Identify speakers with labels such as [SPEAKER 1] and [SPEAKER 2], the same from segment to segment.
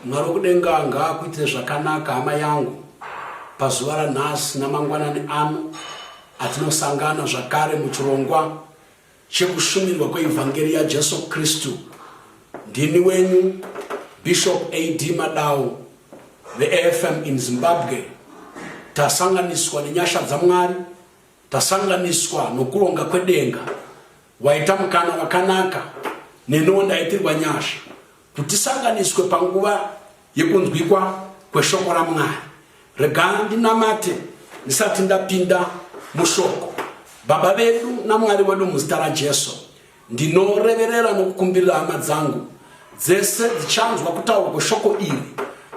[SPEAKER 1] Mwari wekudenga ngaakuitire zvakanaka hama yangu pazuva ranhasi namangwanani ano atinosangana zvakare muchirongwa chekushumirwa kweivhangeri yaJesu Kristu. Ndini wenyu Bishop AD Madau veAFM in Zimbabwe. Tasanganiswa nenyasha dzaMwari, tasanganiswa nokuronga kwedenga. Waita mukana wakanaka, neniwo ndaitirwa nyasha kuti tisanganiswe panguva yekunzwikwa kweshoko raMwari. Rega ndinamate ndisati ndapinda mushoko. Baba vedu naMwari wedu muzita raJesu. Ndinoreverera nokukumbirira hama dzangu dzese dzichanzwa kutaurwa kweshoko iri,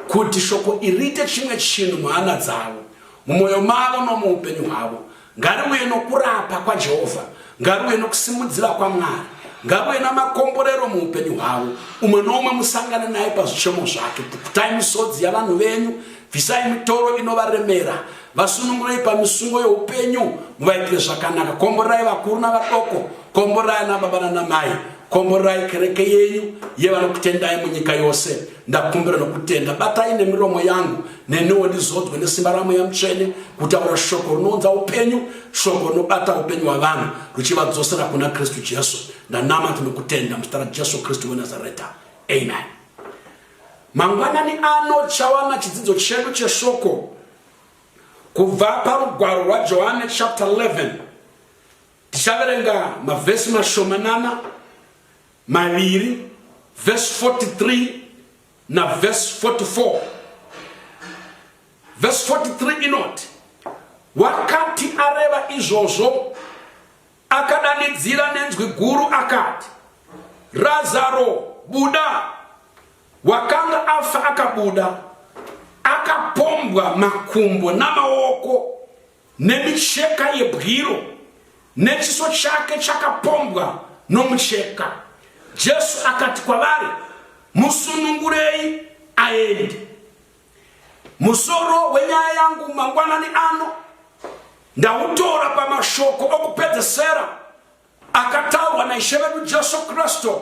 [SPEAKER 1] kuti shoko iri riite chimwe chinhu muhana dzavo, mumwoyo mavo nomuupenyu hwavo. Ngariuye nokurapa kwaJehovha, ngariuye nokusimudzira kwaMwari, ngariuye namakomborero muupenyu hwavo. Umwe noumwe musangane naye pazvichemo zvake. Pukutai misodzi yavanhu venyu, bvisai mitoro inovaremera, vasunungurei pamisungo youpenyu, muvaitire zvakanaka. Komborerai vakuru navadoko, komborerai anababa nanamai, komborerai kereke yenyu yevanokutendai munyika yose. Ndakumbira nokutenda, batai nemiromo yangu, neniwo ndizodzwe nesimba raMweya Mutsvene kutaura shoko rinounza upenyu, shoko rinobata upenyu hwavanhu ruchivadzosera kuna Kristu Jesu. Ndanamata nokutenda muzita raJesu Kristu weNazareta, amen. Mangwanani ano tichawana chidzidzo chedu cheshoko kubva parugwaro rwaJohane chapter 11. Tichaverenga mavhesi mashomanana maviri, vhesi 43 navhesi 44. Vhesi 43 inoti, Wakati areva izvozvo, akadanidzira nenzwi guru akati, Razaro, buda! Wakanga afa akabuda, akapombwa makumbo namaoko nemicheka yebwiro, nechiso chake chakapombwa nomucheka. Jesu akati kwavari, Musunungurei aende. Musoro wenyaya yangu mangwanani ano ndautora pamashoko okupedzesera akataurwa naIshe vedu Jesu Kristu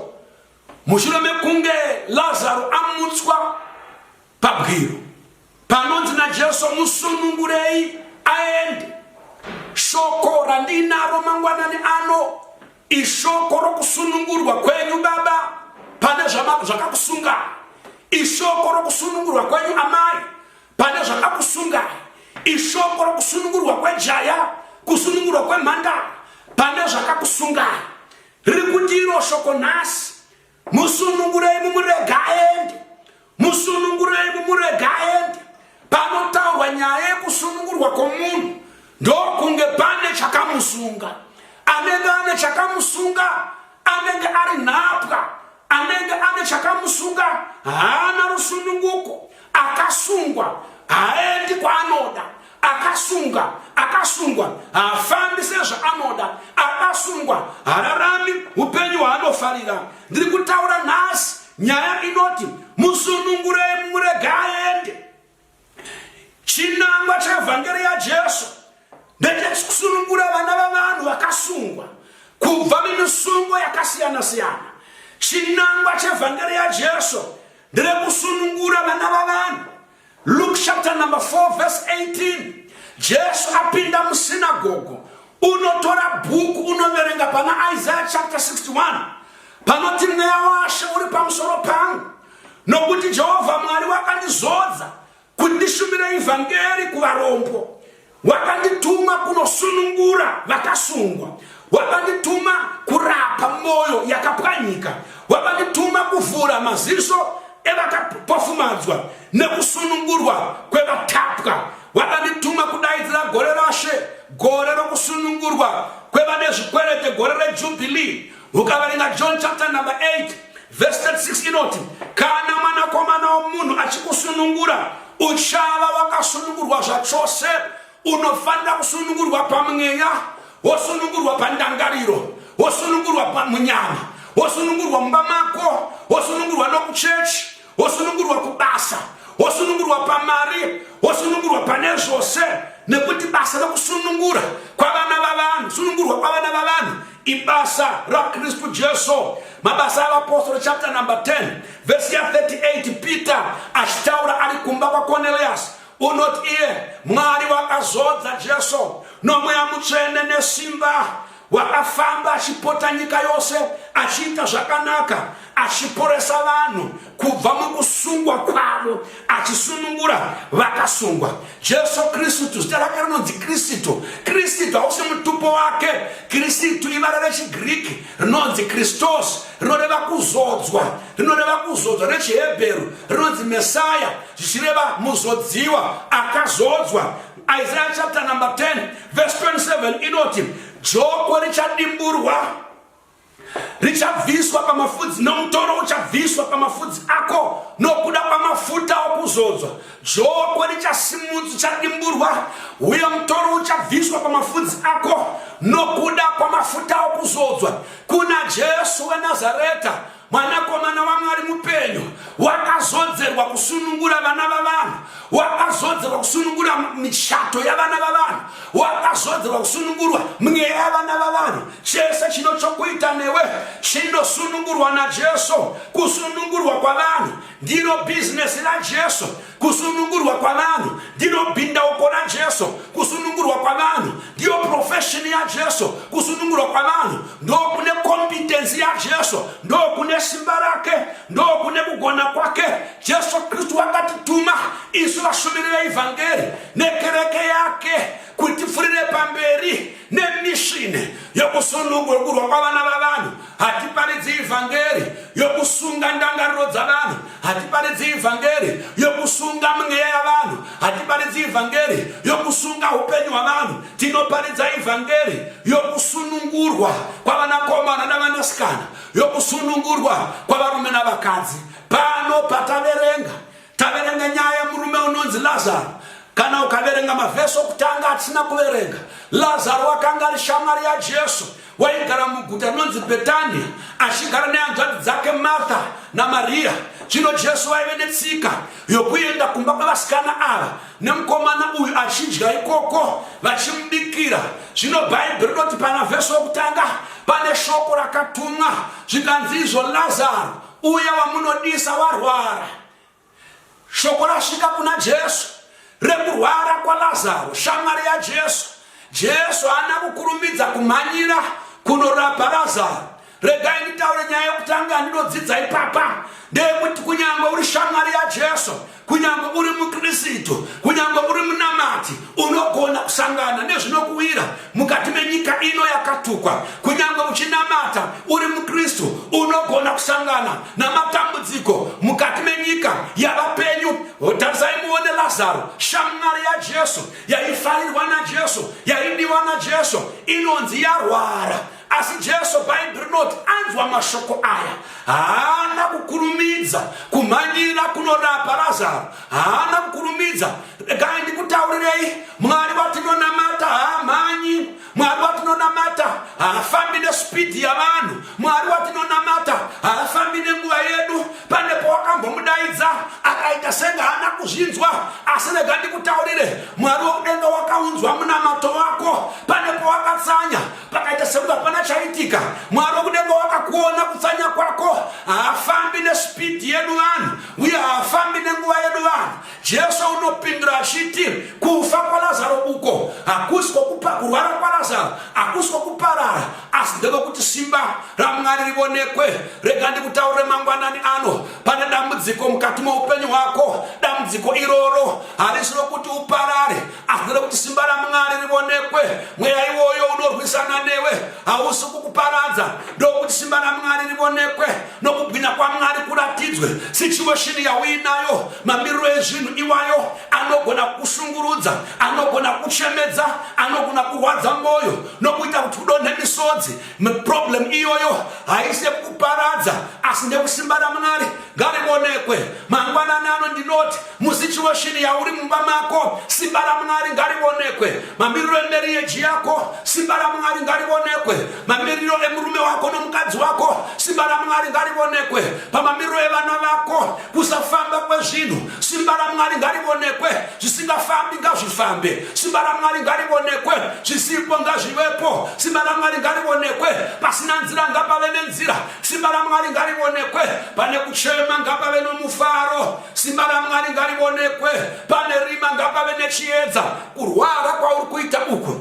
[SPEAKER 1] mushure mekunge Lazaro amutswa pabwiro. Panonzi naJesu, musunungurei aende. Shoko randinaro mangwanani ano ishoko rokusunungurwa kwenyu baba pane zvakakusungai. Ishoko rokusunungurwa kwenyu amai pane zvakakusungai. Ishoko rokusunungurwa kwejaya, kusunungurwa kwemhandara pane zvakakusungai. Riri kuti iro shoko nhasi, musunungurei mumurege aende, musunungurei mumurege aende. Panotaurwa nyaya yekusunungurwa kwomunhu ndokunge pane chakamusunga. Anenge ane chakamusunga anenge ari nhapwa, anenge ane chakamusunga haana rusununguko, akasungwa haaendi kwaanoda, akasunga akasungwa haafambi sezvaanoda, akasungwa hararami upenyu hwaanofarira. Ndiri kutaura nhasi nyaya inoti musunungurei mumurege aende. Chinangwa chevhangeri yaJesu ndechekusunungura vana vavanhu vakasungwa kubva mumisungo yakasiyana-siyana. Chinangwa chevhangeri yaJesu nderekusunungura vana vavanhu. Luke chapter number 4 verse 18, Jesu apinda musinagogo, unotora bhuku unoverenga pana Isaiah chapter 61 panoti, Mweya waShe uri pamusoro pangu, nokuti Jehovha Mwari wakandizodza kuti ndishumire ivhangeri kuvarombo, wakandituma kunosunungura vakasungwa, wakandituma kurapa mwoyo yakapwanyika, wakandituma kuvhura maziso evakapofumadzwa nekusunungurwa kwevatapwa, wakandituma kudaidzira gore raShe, gore rokusunungurwa kwevane zvikwerete, gore reJubilee. Ukaverenga John chapter number 8 verse 36 inoti, kana mwanakomana womunhu achikusunungura uchava wakasunungurwa zvachose. Unofanira kusunungurwa pamweya, wosunungurwa pandangariro, wosunungurwa munyama, wosunungurwa mumba mako, wosunungurwa nokuchechi, wosunungurwa kubasa, wosunungurwa pamari, wosunungurwa pane zvose, nekuti basa rokusunungura kwavana vavanhu, sunungurwa kwavana vavanhu ibasa raKristu Jesu. Mabasa avaPostoro chapter number 10 verse ya 38, Peter achitaura ari kumba kwaCornelius unoti iye, Mwari wakazodza Jesu noMweya Mutsvene nesimba, wakafamba achipota nyika yose achiita zvakanaka, achiporesa vanhu kubva mukusungwa kwavo, achisunungura vakasungwa. Jesu Kristu, zita rake rinonzi Kristu. Kristu hausi mutupo wake. Kristu ivara rechiGiriki rinonzi Christos, rinoreva kuzodzwa, rinoreva kuzodzwa. RechiHebheru rinonzi Mesaya, zvichireva muzodziwa, akazodzwa. Isaiah chapter number 10 verse 27 inoti, joko richadimburwa. richabviswa pamafudzi nomutoro uchabviswa pamafudzi ako nokuda kwamafuta okuzodzwa. Joko richasimudzwa, richadimburwa, uye mutoro uchabviswa pamafudzi ako nokuda kwamafuta okuzodzwa. Kuna Jesu weNazareta, Mwanakomana waMwari mupenyu, wakazodzerwa kusunungura vana vavanhu, wakazodzerwa kusunungura michato yavana vavanhu, wakazodzerwa kusunungurwa mweya yavana vavanhu. Chese chino chokuita newe chinosunungurwa naJesu. Kusunungurwa kwavanhu ndiro bhizinesi raJesu. Kusunungurwa kwavanhu ndiro bhindauko raJesu. Kusunungurwa kwavanhu ndiyo profesheni yaJesu. Kusunungurwa kwavanhu ndokune kompetensi yaJesu, ndokune simba rake, ndokune kugona kwake. Jesu Kristu wakatituma isu vashumiri veivhangeri nekereke yake kuti tipfurire pamberi nemishini yokusunungurwa kwavana vavanhu. Hatiparidzi ivhangeri yokusunga ndangariro dzavanhu, hatiparidzi ivhangeri yokusunga mweya yavanhu, hatiparidzi ivhangeri yokusunga upenyu hwavanhu. Tinoparidza ivhangeri yokusunungurwa kwavanakomana navanasikana, yokusunungurwa kwavarume navakadzi. Pano pataverenga, taverenga nyaya yemurume unonzi Lazaro. Kana ukaverenga mavhesi okutanga atisina kuverenga, Lazaro akanga ari shamwari yaJesu, waigara muguta rinonzi Bhetania, achigara nehanzvadzi dzake Martha naMaria. Zvino Jesu vaive netsika yokuenda kumba kwevasikana ava nemukomana uyu achidya ikoko vachimubikira. Zvino Bhaibheri rinoti pana vhesi wokutanga pane shoko rakatumwa zvikanzi izvo Lazaro uya wamunodisa warwara. Shoko rasvika kuna Jesu rekurwara kwaLazaro, shamwari yaJesu. Jesu haana kukurumidza kumhanyira kunorapa Lazaro. Regai nditaure nyaya yokutanga yandinodzidza ipapa ndeyekuti kunyange uri shamwari yaJesu, kunyange uri muKristu, kunyange uri munamati, unogona kusangana nezvinokuwira mukati menyika ino yakatukwa. Kunyange uchinamata uri muKristu, unogona kusangana namatambudziko mukati menyika yavapenyu. Tarisai muone Lazaro, shamwari yaJesu, yaifarirwa naJesu, yaidiwa naJesu, inonzi yarwara. Asi Jesu, Bhaibheri rinoti, anzwa mashoko aya, haana kukurumidza kumhanyira kunorapa Lazaro. Haana kukurumidza. Regai ndikutaurirei, Mwari watinonamata haamhanyi. Mwari watinonamata haafambi nesipidhi yavanhu. Mwari watinonamata haafambi nenguva yedu. Pane pawakambomudaidza akaita senge haana kuzvinzwa, asi rega ndikutaurire, Mwari wokudenga wakaunzwa munamato wako. Pane pawakatsanya pakaita sekuti hapana chaitika, Mwari wokudenga wakakuona kutsanya kwako. Haafambi nesipidhi yedu vanhu, uye haafambi nenguva yedu vanhu. Jesu unopindura achiti kufa kwaLazaro uko hakusi kwokupa kurwara kwaLazaro hakusi kwokuparara, asi ndekwekuti simba raMwari rivonekwe. Rega ndikutaurire mangwanani ano, pane dambudziko mukati moupenyu hwako. Dambudziko iroro harisi rokuti uparare, asi nderekuti simba raMwari rivonekwe. Mweya iwoyo unorwisana newe hausi kukuparadza, ndokuti simba raMwari rivonekwe nokubwinya kwaMwari kuratidzwe. Situation yauinayo, mamiriro ezvinhu iwayo anogona kukushungurudza, anogona kukuchemedza, anogona kurwadza mwoyo nokuita kuti udonhe misodzi. Problem iyoyo haisi yekukuparadza, asi ndekusimba raMwari ngarivonekwe. Mangwanani ano ndinoti musituation yauri mumba mako, simba raMwari ngarivonekwe. Mamiriro emeriyeji yako, simba raMwari ngarivonekwe. Mamiriro emurume wako nomukadzi wako, simba raMwari ngarivonekwe. Pamamiriro evana vako, kusafamba kwezvinhu, simba raMwari ngarivonekwe. Zvisingafambi ngazvifambe, simba raMwari ngarivonekwe. Zvisipo ngazvivepo, simba raMwari ngarivonekwe. Pasina nzira ngapave nenzira, simba raMwari ngarivonekwe. Pane kuchema ngapave nomufaro, simba raMwari ngarivonekwe. Pane rima ngapave nechiedza. Kurwara kwauri kuita uku,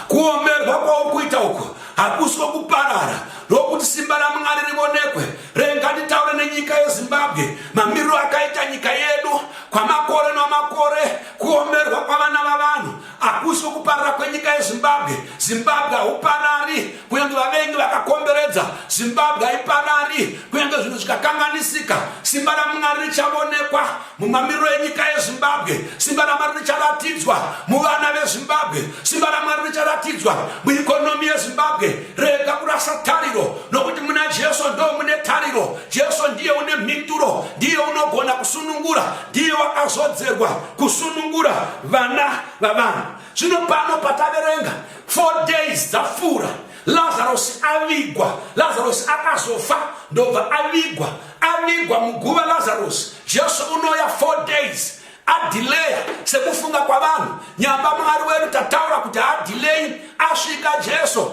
[SPEAKER 1] kuomerwa kwauri kuita uku hakusi kwokuparara, ndokuti simba raMwari rivonekwe. Rega nditaure nenyika yeZimbabwe, mamiriro akaita nyika yedu kwamakore namakore, kuomerwa kwavana vavanhu hakusi kwokuparara kwenyika yeZimbabwe. Zimbabwe hauparari, kunyange vavengi vakakomberedza Zimbabwe haiparari. raMwari, kunyange zvinhu zvikakanganisika, simba raMwari richavonekwa mumamiriro enyika yeZimbabwe. Simba raMwari richaratidzwa muvana veZimbabwe. Simba raMwari richaratidzwa muikonomi yeZimbabwe. Rega kurasa tariro, nokuti muna Jesu ndo mune tariro. Jesu ndiye une mhinduro, ndiye unogona kusunungura, ndiye wakazodzerwa kusunungura vana vavanhu. Zvino pano pataverenga, 4 days dzapfuura, Lazarosi avigwa. Lazarosi akazofa ndobva avigwa. Avigwa muguva Lazarosi, Jesu unoya 4 days adhileya sekufunga kwavanhu. Nyamba Mwari wedu tataura kuti haadhileyi. Asvika Jesu,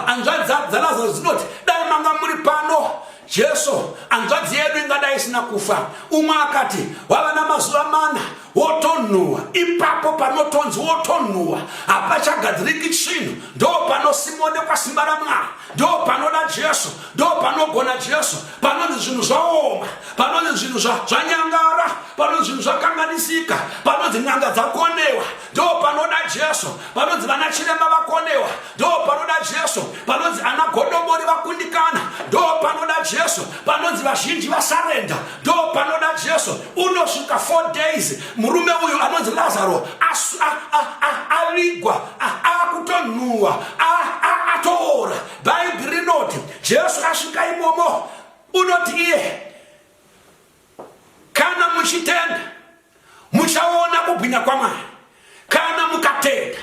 [SPEAKER 1] hanzvadzi dzaLazarus dzinoti, dai manga muri pano Jesu, hanzvadzi yedu ingadai isina kufa. Umwe akati, wava namazuva mana, wotonhuwa. Ipapo panotonzi wotonhuwa, hapachagadziriki chinhu. Ndo panosimonekwa simba raMwari, ndo panoda Jesu, ndo panogona Jesu. Panonzi zvinhu zvaoma, panonzi zvinhu zvanyangara, panonzi zvinhu zvakanganisika, panonzi n'anga dzakonewa, ndo panoda Jesu. Panonzi vana chiremba vakonewa, ndo panoda Jesu. Panonzi ana godobori vakundikana, ndo panoda Jesu. Panonzi vazhinji vasarenda, ndo panoda Jesu. Unosvika 4 days, murume uyu anonzi Lazaro avigwa, akutonhuwa, atoora. Bhaibheri rinoti Jesu asvika imomo, unoti iye, kana muchitenda muchaona kubwinya kwaMwari, kana mukatenda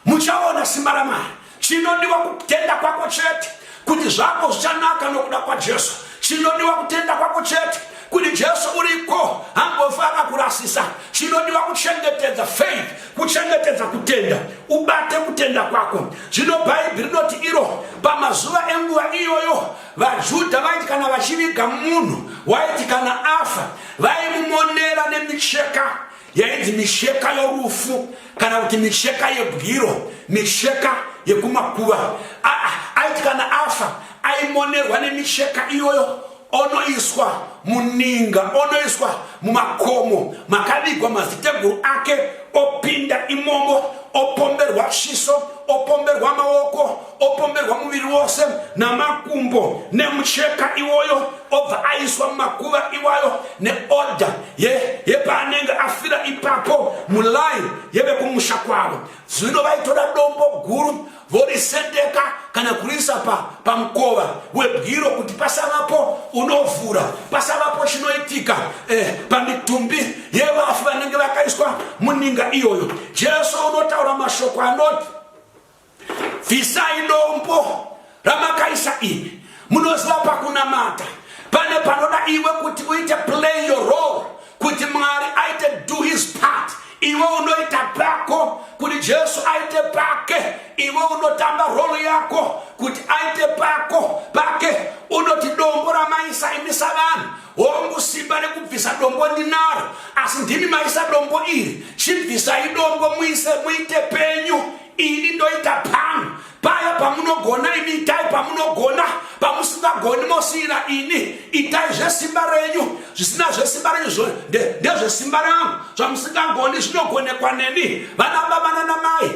[SPEAKER 1] muchaona simba raMwari. Chinodiwa kutenda kwako chete kuti zvako zvichanaka nokuda kwaJesu. Chinodiwa kutenda kwako chete kuti Jesu uriko, hambofa akakurasisa. Chinodiwa kuchengetedza faith, kuchengetedza kutenda, ubate kutenda kwako. Zvino Bhaibheri rinoti iro pamazuva enguva iyoyo vaJudha vaiti kana vachiviga munhu, waiti kana afa vaimumonera nemicheka yainzi micheka yorufu, kana kuti micheka yebwiro, micheka yekumakuva. Aiti kana afa aimonerwa nemicheka iyoyo, onoiswa muninga, onoiswa mumakomo makavigwa maziteguru ake, opinda imomo, opomberwa chiso, opomberwa maoko, opomberwa muviri wose namakumbo nemucheka iwoyo, obva aiswa mumakuva iwayo neodha yepaanenge afira ipapo mulaini yevekumusha kwavo. Zvino vaitoda dombo guru vorisendeka kana kuriisa pamukova webwiro kuti pasavapo unovhura, pasavapo chinoitika pamitumbi yevafi vanenge vakaiswa muninga iyoyo. Jesu unotaura mashoko anoti, bvisai dombo ramakaisa imi. Munoziva, pakunamata pane panoda iwe kuti uite play your role kuti Mwari aite do his part. Iwe unoita pako kuti Jesu aite pake. Iwe unotamba role yako kuti aite pako pake. Unoti, dombo ramaisa imi savanhu, hongu simba rekubvisa dombo ndinaro, asi ndimi maisa dombo iri. Chibvisai dombo muise muite penyu, ini ndoita pangu. Paya pamunogona imi itai, pamunogona, pamusingagoni mosiyira ini. Itai zvesimba renyu, zvisina zvesimba renyu ndezvesimba rangu, zvamusingagoni zvinogonekwa neni. Vana baba nana mai,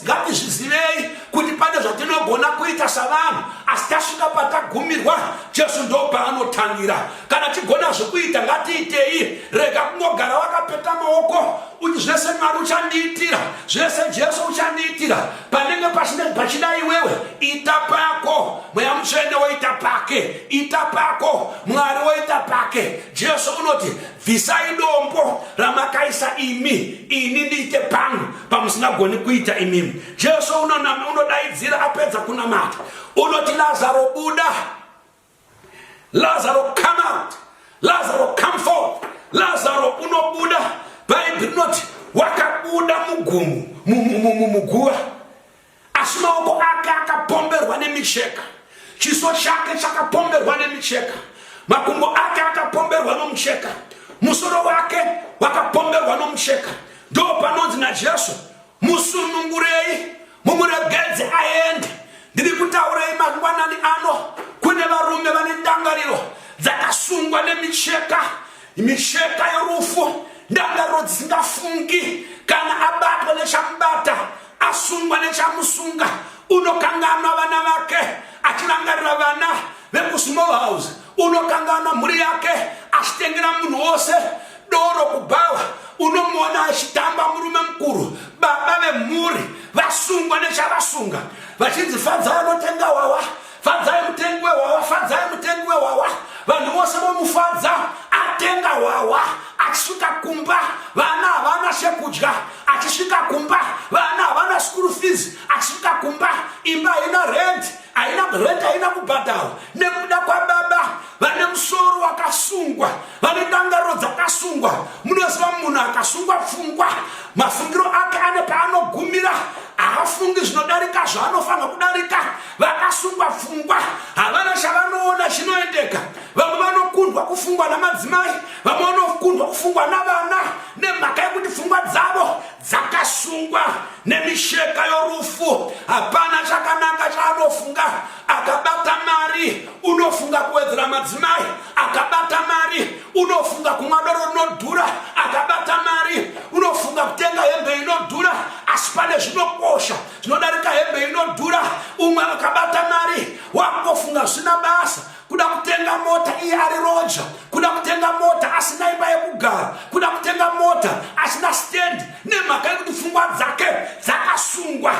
[SPEAKER 1] ngatizvizivei kuti pane zvatinogona kuita savanhu, asi tasvika patagumirwa, Jesu ndo paanotangira. Kana tigona zvekuita, ngatiitei. Rega kungogara wakapeta maoko uti zvese Mwari uchandiitira, zvese Jesu uchandiitira. Panenge pachida iwewe, ita pako, Mweya Mutsvene woita pake. Ita pako, Mwari woita pake. Jesu unoti, bvisai dombo ramakaisa imi, ini ndiite pangu pamusingagoni kuita imimi. Jesu unodaidzira apedza kunamata, unoti, Lazaro buda, Lazaro come out, Lazaro come forth. Lazaro unobuda. Bhaibheri rinoti wakabuda mugumu muguva, asi maoko ake akapomberwa nemicheka, chiso chake chakapomberwa nemicheka, makumbo ake akapomberwa nomucheka, musoro wake wakapomberwa nomucheka. Ndo panonzi naJesu, musunungurei mumuregedze aende. Ndiri kutaurei mangwanani ano kune varume vane ndangariro dzakasungwa nemicheka, micheka yorufu, ndangariro dzisingafungi. Kana abatwa nechamubata, asungwa nechamusunga, unokanganwa vana vake, achirangarira vana. vekusmall house unokanganwa mhuri yake achitengera munhu wose doro kubhawa. Unomuona achitamba, murume mukuru, baba vemhuri, vasungwa nechavasungwa, vachinzi, "Fadzai anotenga wawa, Fadzai mutengi wewawa, Fadzai mutengi wewawa." Vanhu vose vomufadza atenga wawa. Achisvika kumba, vana havana chekudya. Achisvika kumba, vana havana school fees. Achisvika kumba, imba haina rent, haina rent, haina kubhadharwa, nekuda kwababa vane musoro wakasungwa, vane ndangariro dzakasungwa. Munoziva, munhu akasungwa pfungwa, mafungiro ake ane paanogumira, haafungi zvinodarika zvaanofanira kudarika. Vakasungwa pfungwa havana chavanoona chinoendeka. Vamwe vanokundwa kufungwa namadzimai, vamwe vanokundwa kufungwa navana, nemhaka yekuti pfungwa dzavo dzakasungwa nemicheka yorufu. Hapana chakanaka chaanofunga. Akabata mari, unofunga kuwedzera madzimai. Akabata mari, unofunga kumwa doro rinodhura. Akabata mari, unofunga kutenga hembe inodhura, asi pane zvinokosha zvinodarika hembe inodhura. Umwe akabata mari, wakungofunga zvisina basa, kuda kutenga mota iye ari roja, kuda kutenga mota asina imba yekugara, kuda kutenga mota asina stand, nemhaka yekuti pfungwa dzake dzakasungwa.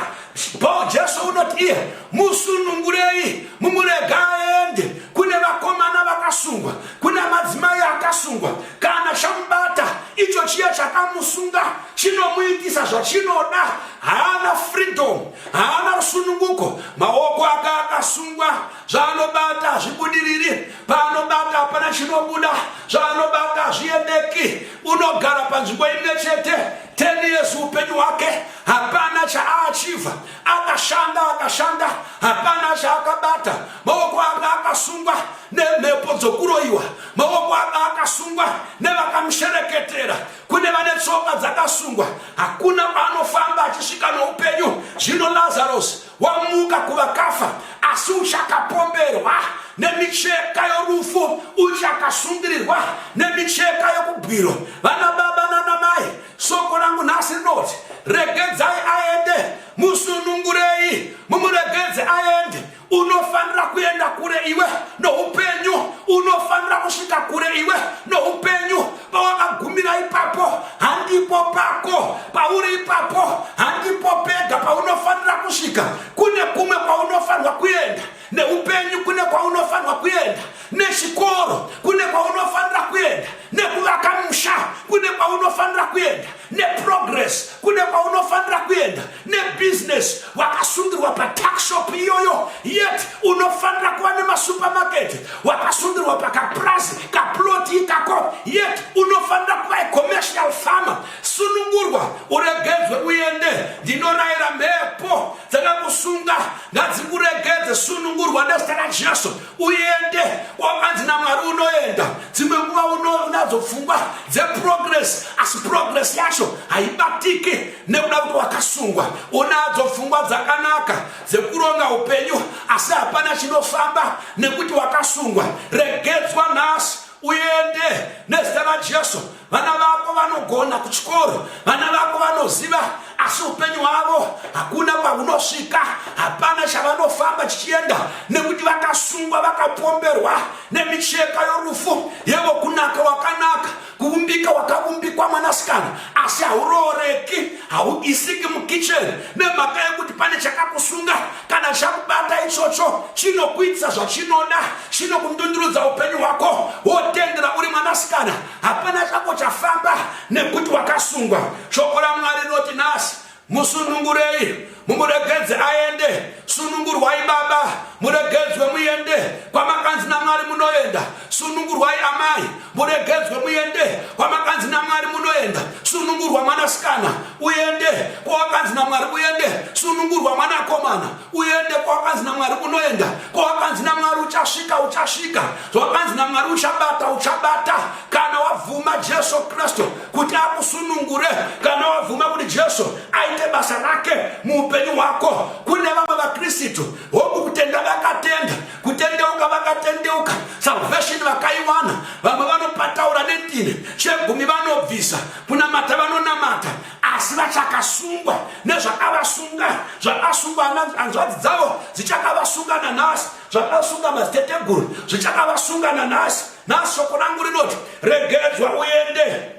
[SPEAKER 1] Po Jesu unoti iye, "Musunungurei, mumurega aende." Kune vakomana vakasungwa, kune madzimai akasungwa. Kana chamubata icho chiya chakamusunga, chinomuitisa zvachinoda. Haana freedom, haana rusununguko. Maoko ake akasungwa, zvaanobata hazvibudiriri, paanobata hapana chinobuda, zvaanobata hazviendeki. Unogara panzvimbo imwe chete 10 years, upenyu hwake hapana chaaachivha. Akashanda, akashanda, hapana chaakabata. Maoko ake akasungwa nemhepo dzokuroyiwa, maoko ake akasungwa nevakamushereketera. Kune vane tsoka dzakasungwa, hakuna kwaanofamba achisvika noupenyu. Zvino Lazarus wamuka kuvakafa, asi uchakapomberwa nemicheka yorufu, uchakasungirirwa nemicheka yokubwiro. Vana baba nana mai, soko rangu nhasi rinoti, regedzai aende, musunungurei, mumuregedze aende. Unofanira kuenda kure iwe noupenyu, unofanira kusvika kure iwe noupenyu. Pawakagumira ipapo handipo pako, pauri ipapo handipo pega paunofanira kusvika. Kune kumwe kwaunofanirwa kuenda neupenyu, kune kwaunofanirwa kuenda nechikoro, kune kwaunofanira kuenda nekuvaka musha, kune kwaunofanira kuenda neprogress, kune kwaunofanira kuenda nebusiness. Wakasungirwa patuckshop iyoyo, yet unofanira kuva nemasupermarket. Wakasungirwa pakaprazi, kaplot ikako, yet unofanira kuva commercial farmer. Sunungurwa, uregedzwe uende. Ndinorayira mhepo dzakakusunga, ngadzikuregedze. Sunungurwa nezita raJesu, uende wakanzi naMwari unoenda. Dzimwe nguva unadzo pfungwa dzeprogress, asi progress yacho haibatiki nekuda kuti wakasungwa. Unadzo pfungwa dzakanaka dzekuronga upenyu, asi hapana chinofamba nekuti wakasungwa. Regedzwa nhasi uende nezita raJesu. Vana vako vanogona kuchikoro, vana vako vanoziva, asi upenyu hwavo hakuna kwahunosvika, hapana chavanofamba chichienda, nekuti vakasungwa, vakapomberwa nemicheka yorufu. Yevo kunaka wakanaka, kuumbika wakaumbikwa mwanasikana, asi haurooreki, hauisiki mukicheni, nemhaka yekuti pane chakakusunga. Kana chakubata ichocho, chinokuitisa zvachinoda, chinokundundurudza upenyu hwako. Wotendera uri mwanasikana, hapana chako chafamba nekuti wakasungwa. Shoko raMwari rinoti nhasi, "Musunungurei, mumuregedze aende." Sunungurwai baba, muregedzwe muende kwamakanzi naMwari munoenda. Sunungurwai amai, muregedzwe muende kwamakanzi naMwari munoenda. Sunungurwa mwanasikana, uende kwawakanzi naMwari uende. Sunungurwa mwanakomana, uende kwawakanzi naMwari unoenda. Kwawakanzi naMwari uchasvika, uchasvika. Zvawakanzi naMwari uchabata, uchabata, kana wabvuma Jesu Kristu kuti akusunungure, kana wabvuma kuti Jesu aite basa rake muupenyu hwako. Kune vamwe vaKristu, hoku kutenda vakatenda, kutendeuka vakatendeuka, salvation vakaiwana. Vamwe vanopataura nendimi, chegumi vanobvisa, kunamata vanonamata, asi vachakasungwa. Vakasungwa nezvakavasunga, zvakasungwa hanzvadzi dzavo dzichakavasunga nanhasi, zvakasunga madziteteguru zvichakavasunga nanhasi. Nhasi shoko rangu rinoti regedzwa uende,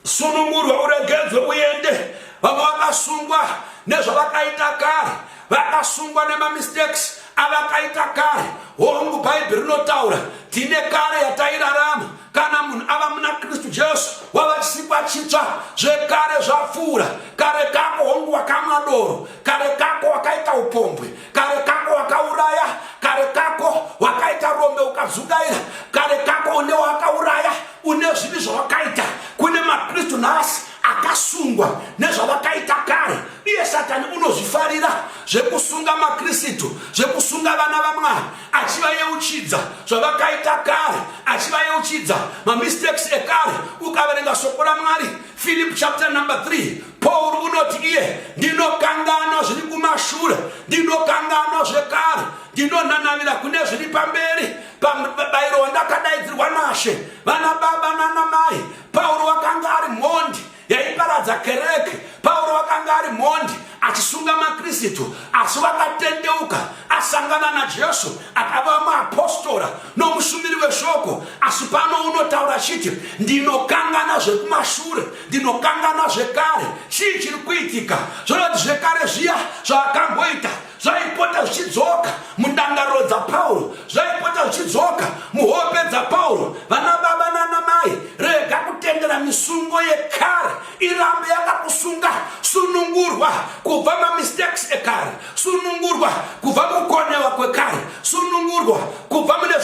[SPEAKER 1] sunungurwa uregedzwe uende. Vamwe vakasungwa nezvavakaita kare, vakasungwa nemamistakes avakaita kare. Hongu, Bhaibheri rinotaura tine kare yatairarama. Kana munhu ava muna Kristu Jesu, wava chisikwa chitsva, zvekare zvapfuura. Kare kako hongu wakamwa doro, kare kako wakaita upombwe, kare kako wakauraya, kare kako wakaita rombe ukadzungaira, kare kako une wakauraya, une zvivi zvawakaita. Kune maKristu nhasi akasungwa nezvavakaita kare. Iye Satani unozvifarira zvekusunga maKristu, zvekusunga vana vaMwari, achivayeuchidza zvavakaita kare, achivayeuchidza mamistakes ekare. Ukaverenga shoko raMwari, Philip chapter number 3, Paul unoti iye, ndinokanganwa zviri kumashure, ndinokanganwa zvekare, ndinonanavira kune zviri pamberi, pamubayiro wandakadaidzirwa naShe. Vana baba nana mai, Pauro wakanga ari mhondi yaiparadza kereke. Pauro wakanga ari mhondi achisunga maKristu, asi wakatendeuka asangana naJesu, akava muapostora nomushumiri weshoko. Asi pano unotaura chiti, ndinokangana zvekumashure, ndinokangana zvekare. Chii chiri kuitika? Zvinoti zvekare zviya zvaakamboita zvaipota zvichidzoka mundangariro dzaPauro, zvaipota zvichidzoka muhope dzaPauro. Vana baba nana mai, rega kutendera misungo yekare irambe yakakusunga. Sunungurwa kubva mamistakes ekare, sunungurwa kubva mukukonewa kwekare, sunungurwa kubva mune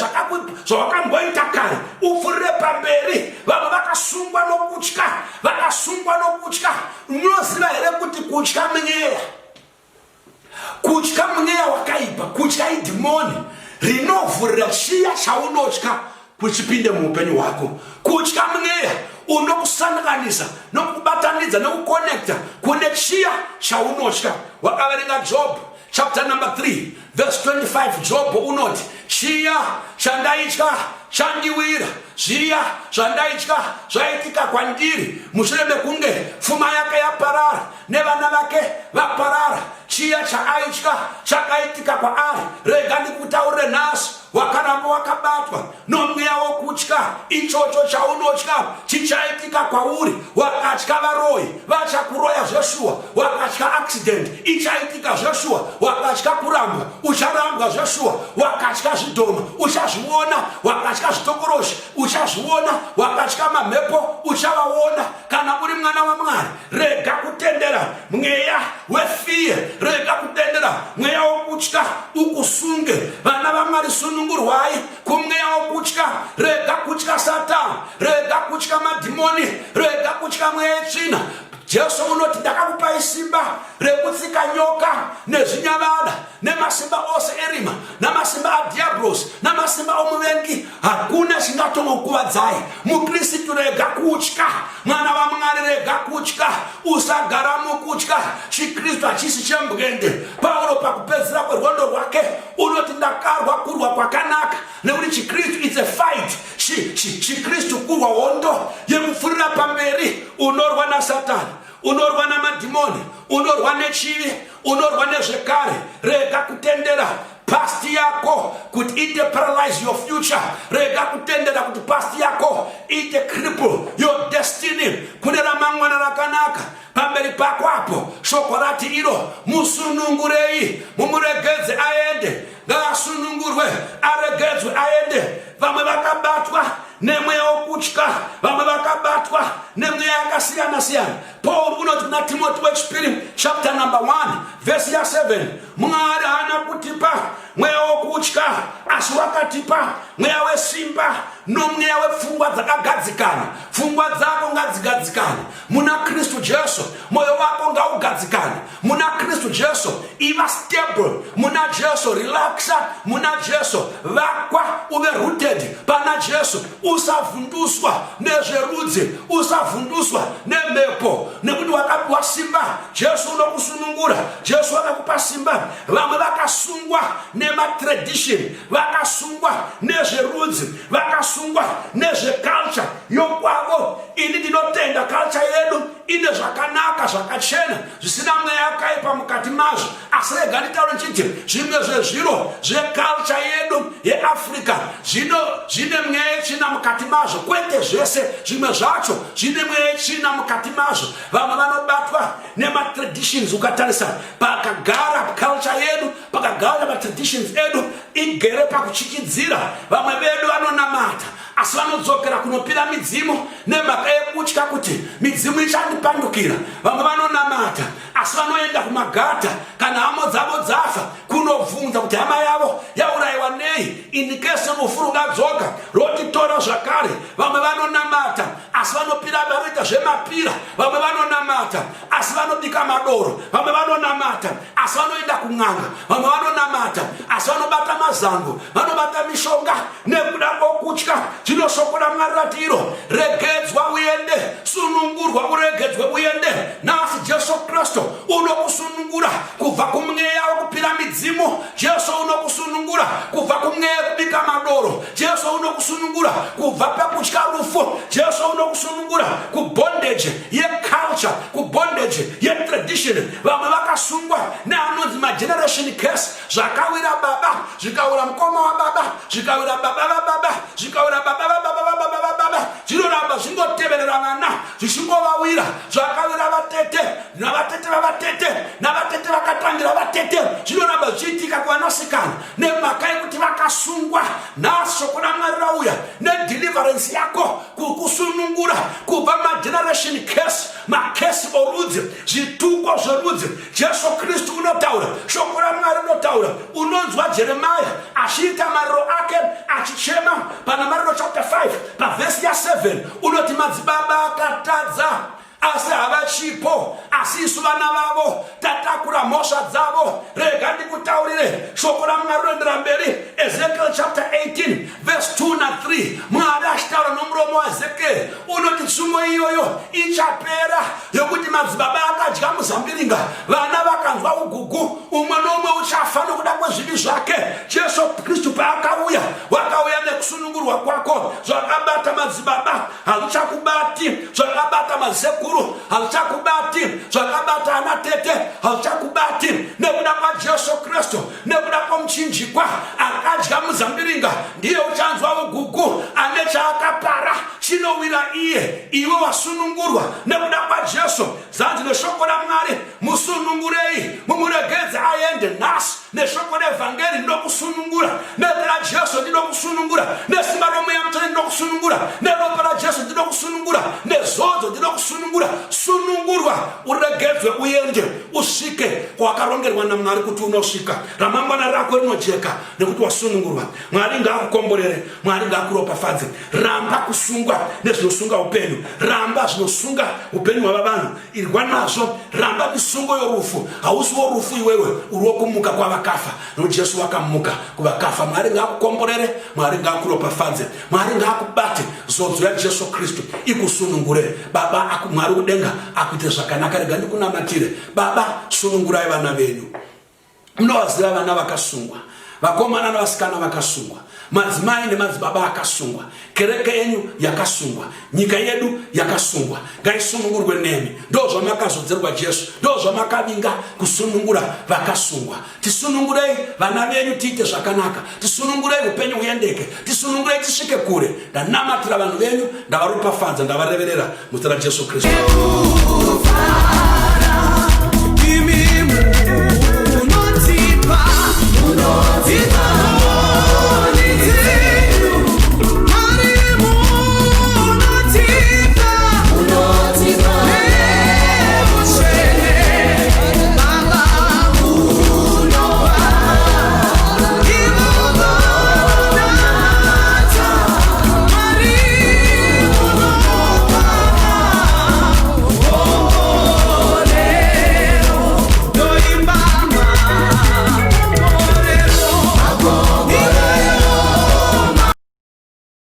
[SPEAKER 1] zvawakamboita kare, upfurire pamberi. Vamwe vakasungwa nokutya, vakasungwa nokutya. Munoziva here kuti kutya mweya? Kutya mweya wakaipa, kutya idhimoni rinovhurira chiya chaunotya kuchipinde muupenyu hwako. Kutya mweya unokusanganisa nokubatanidza nekukonekta kune chiya chaunotya. Wakaverenga Job chapter number 3 verse 25, Job unoti, chiya chandaitya chandiwira, zviya zvandaitya zvaitika kwandiri. Mushure mekunge pfuma yake yaparara nevana vake vaparara, chiya chaaitya chakaitika kwaari. Rega ndikutaurire nhasi, wakaramba wakabatwa nomweya wokutya, ichocho chaunotya chichaitika kwauri. Wakatya varoyi, vachakuroya zveshuwa. Wakatya accident, ichaitika zveshuwa. Wakatya kurambwa, ucharambwa zveshuwa. Wakatya zvidhoma, uchazviona. Wakatya zvitokoroshi, uchazviona. Wakatya mamhepo, uchavaona. Kana uri mwana waMwari, rega kutendera mweya wefiye, rega kutendera mweya wokutya ukusunge. Vana vaMwari, sunungurwai kumweya wokutya. Rega kutya Satani, rega kutya madhimoni, rega kutya mweya yetsvina. Jesu unoti, ndakakupai simba rekutsika nyoka nezvinyavada nemasimba ose erima namasimba adhiabhurosi namasimba omuvengi, hakuna chingatongokuvadzai. MuKristu, rega kutya. Mwana waMwari, rega kutya, usagara mukutya. ChiKristu hachisi chembwende. Pauro pakupedzisira kwerwendo rwake unoti, ndakarwa kurwa kwakanaka, nekuti chiKristu it's a fight. ChiKristu kurwa hondo yekupfurira pamberi. Unorwa naSatani, unorwa namadhimoni, unorwa nechivi, unorwa nezvekare. Rega kutendera past yako kuti ite paralyze your future. Rega kutendera kuti past yako ite cripple your destiny. Kune ramangwana rakanaka pamberi pako apo. Shoko rati iro, musunungurei mumuregedze aende. Ngaasunungurwe aregedzwe aende. Vamwe vakabatwa nemweya wokutya, vamwe vakabatwa nemweya yakasiyana siyana. Paul unoti kuna Timoti wechipiri chapter number 1 vhesi ya7, Mwari haana kutipa mweya wokutya, asi wakatipa mweya wesimba nomweya wepfungwa dzakagadzikana. Pfungwa dzako ngadzigadzikane muna Kristu Jesu. Mwoyo wako ngaugadzikane muna Kristu Jesu. Iva stable muna Jesu, relaxa muna Jesu, vakwa uve rooted pana Jesu. Usavhunduswa nezverudzi, usavhunduswa nemhepo, nekuti wakapiwa simba. Jesu unokusunungura, Jesu akakupa simba. Vamwe vakasungwa nematradition, vakasungwa nezverudzi, vakasungwa nezveculture yokwavo. Ini ndinotenda culture yedu. ine zvakanaka zvakachena zvisina mweya yakaipa mukati mazvo. Asi rega nditaure ndichiti zvimwe zvezviro zveculture yedu yeAfrica zvino zvine mweya yetsvina mukati mazvo, kwete zvese. Zvimwe zvacho zvine mweya yetsvina mukati mazvo. Vamwe vanobatwa nematraditions. Ukatarisa pakagara culture yedu, pakagara matraditions edu, igere pakuchikidzira. Vamwe vedu vanonamata asi vanodzokera kunopira midzimu nemhaka yekutya kuti midzimu ichandipandukira. Vamwe vanonamata asi vanoenda kumagata kana hama dzavo dzafa kunobvunza kuti hama yavo yaurayiwa nei, in case rufu rungadzoka rotitora zvakare. Vamwe vanonamata asi vanopira, vanoita zvemapira. Vamwe vanonamata asi vanobika madoro. Vamwe vanonamata asi vanoenda kun'anga. Vamwe vanonamata asi vanobata mazango, vanobata mishonga nekuda kwokutya. Zvino shoko raMwari rati iro, regedzwa uende, sunungurwa uregedzwe uende. Nhasi Jesu Kristu unokusunungura kubva kumweya wekupira midzimu. Jesu unokusunungura kubva kumweya wekubika madoro. Jesu unokusunungura kubva pakutya rufu. Jesu unokusunungura kubondage yeculture, kubondage yetradition. Vamwe vakasungwa neanonzi mageneration curse. Zvakawira baba, zvikawira mukoma wababa, zvikawira baba vababa, zvikawira baba vababa vababa vababa, zvinoramba zvingoteverera vana zvichingovawira. Zvakawira vatete navatete vavatete navatete vakatangira vatete, zvinoramba zvichiitika kuvanasikana nemhaka yekuti vakasungwa. Nhasi shoko raMwari rauya nedeliverance yako, kukusunungura kubva mageneration curse, makesi orudzi, zvituko zverudzi. Jesu Kristu unotaura, shoko raMwari rinotaura. Unonzwa Jeremiah achiita mariro ake achichema pana Mariro chapter 5 pavhesi ya7, unoti madzibaba akatadza asi havachipo, asi isu vana vavo tatakura mhosva dzavo. Rega ndikutaurire, shoko raMwari rinoendera mberi. Ezekiel chapter 18 verse 2 na 3, Mwari achitaura nomuromo waEzekiel unoti tsumo iyoyo ichapera, yokuti madzibaba akadya muzambiringa, vana vakanzwa ugugu, umwe noumwe uchafa nokuda kwezvivi zvake. Jesu Kristu paakauya, wakauya nekusunungurwa kwako. Zvakabata madzibaba hazvichakubati, zvakabata masekuru hazvichakubati, zvakabata ana tete hazvichakubati, nekuda kwaJesu Kristu, nekuda kwomuchinjikwa. Akadya muzambiringa ndiye uchanzwa ugugu, ane chaakapara chinowira iye. Iwe wasunungurwa nekuda kwaJesu. Zanzi neshoko raMwari, musunungurei mumuregedze aende. Nhasi neshoko revhangeri ndinokusunungura, nezita raJesu ndinokusunungura, nesimba romweya mutsvene ndinokusunungura, neropa raJesu ndinokusunungura, nezodzo ndinokusunungura. Sunungurwa uregedzwe uende, usvike kwawakarongerwa naMwari kuti unosvika. Ramangwana rako rinojeka nekuti wasunungurwa. Mwari ngaakukomborere, Mwari ngaakuropafadze. Ramba kusungwa nezvinosunga upenyu, ramba zvinosunga upenyu hwava vanhu, irwa nazvo, ramba misungo yorufu. Hausi worufu iwewe, uri wokumuka kwavakafa, nokuti Jesu wakamuka kuvakafa. Mwari ngaakukomborere, Mwari ngaakuropafadze, Mwari ngaakubate. Zodzo yaJesu Kristu ikusunungure. Baba, Mwari kudenga akuite zvakanaka. Rega ndikunamatire. Baba, sunungurai vana venyu. Munovaziva vana vakasungwa, vakomana nevasikana vakasungwa, madzimai nemadzibaba akasungwa, kereke yenyu yakasungwa, nyika yedu yakasungwa. Ngaisunungurwe nemi. Ndo zvamakazodzerwa Jesu, ndo zvamakavinga kusunungura vakasungwa. Tisunungurei vana venyu tiite zvakanaka, tisunungurei upenyu huendeke, tisunungurei tisvike kure. Ndanamatira vanhu venyu, ndavaropafadza, ndavareverera muzita raJesu Kristu.